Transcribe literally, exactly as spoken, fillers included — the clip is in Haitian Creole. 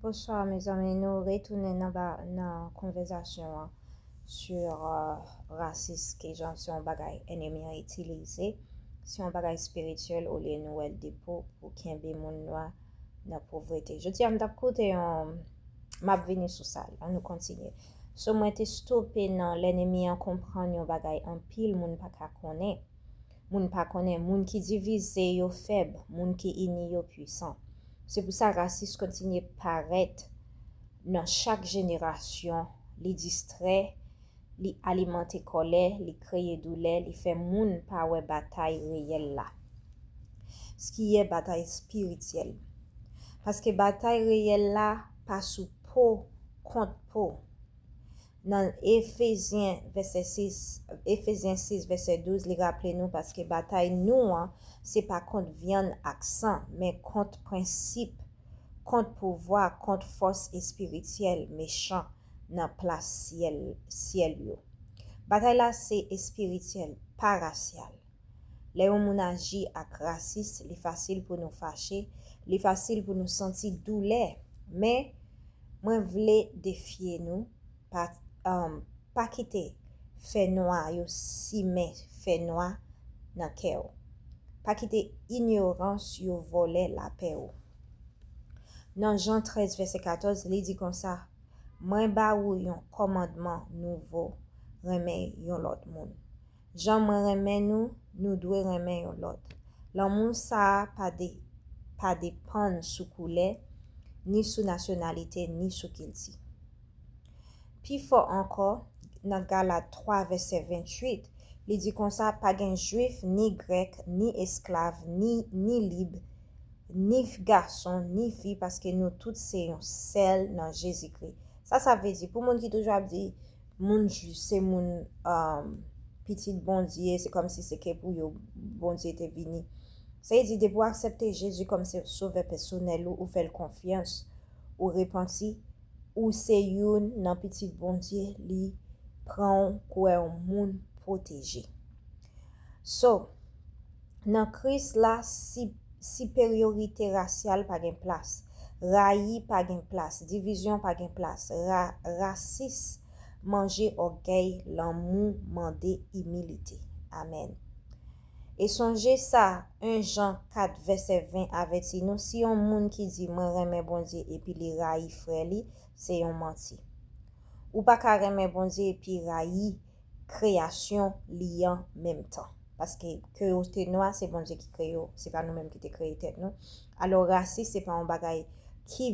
Bonswa mezanmi, nou retounen nan, ba, nan konvèsasyon an sur uh, rasis, ke jan se yon bagay ènmi an itilize, se yon bagay espirityèl olye nou wè l depo pou kenbe moun nwa nan povrete. Jodi a m t ap koute yon, m ap vini sou sa, an nou kontinye. So mwen te stope nan lènmi an konprann yon bagay anpil moun pa ka konnen. Moun pa konnen, moun ki divize yo fèb, moun ki ini yo pwisan. Se pou sa rasis kontinye parèt nan chak jenerasyon, li distrè, li alimante kòlè, li kreye doulè, li fè moun pa wè batay reyèl la. Skiyè batay espirityèl. Paske batay reyèl la pa sou po kont po. Nan Efezyen vèsè sis, Efezyen sis vèsè douz, li raple nou paske batay nou an se pa kont vyann ak san, men kont prensip, kont pouvwa, kont fòs espirityèl mechan nan plas syèl, syèl yo. Batay la se espirityèl, pa rasyal. Lè yon moun aji ak rasis, li fasil pou nou fache, li fasil pou nou santi doulè. Men, mwen vle defye nou, pa, um, pa kite fènwa yo simen fènwa nan kè w. Pa kite inyorans yo vòlè lapè w. Nan Jan trèz vèsè katòz, li di konsa, mwen ba ou yon kòmandman nouvo, renmen yon lòt moun. Jan mwen renmen nou, nou dwe renmen yon lòt. Lanmou sa a pa, de, pa depann sou koulè, ni sou nasyonalite, ni sou kilti. Pi fò ankò, nan Galat twa vèsè venntuit, li di konsa, pa gen jwif, ni grèk, ni esklav, ni, ni lib, ni gason, ni fi, paske nou tout se yon sèl nan Jezikri. Sa, sa vle di, pou moun ki toujou ap di, moun jwif se moun um, pitit Bondye, se kòmsi se ke pou yo Bondye te vini. Sa vle di, depi w aksepte Jezi kòm se sovè pèsonèl ou, ou fè l konfyans, ou repanti, ou se youn nan pitit Bondye, li pran w kouwè yon moun pwoteje. So, nan Kris la, si, siperyorite rasyal pa gen plas, rayi pa gen plas, divizyon pa gen plas, ra, rasis manje ògèy, lanmou mande imilite. Amèn. E sonje sa, en Jan kat vèsè ven avèti nou, si yon moun ki di, mwen renmen Bondye epi li rayi frè li, se yon manti. Ou pa ka renmen Bondye epi rayi kreyasyon li an menm tan. Paske ke yo te nwa, se Bondye ki kreye yo, se pa nou menm ki te kreye tèt nou. Alò, rasis se pa yon bagay ki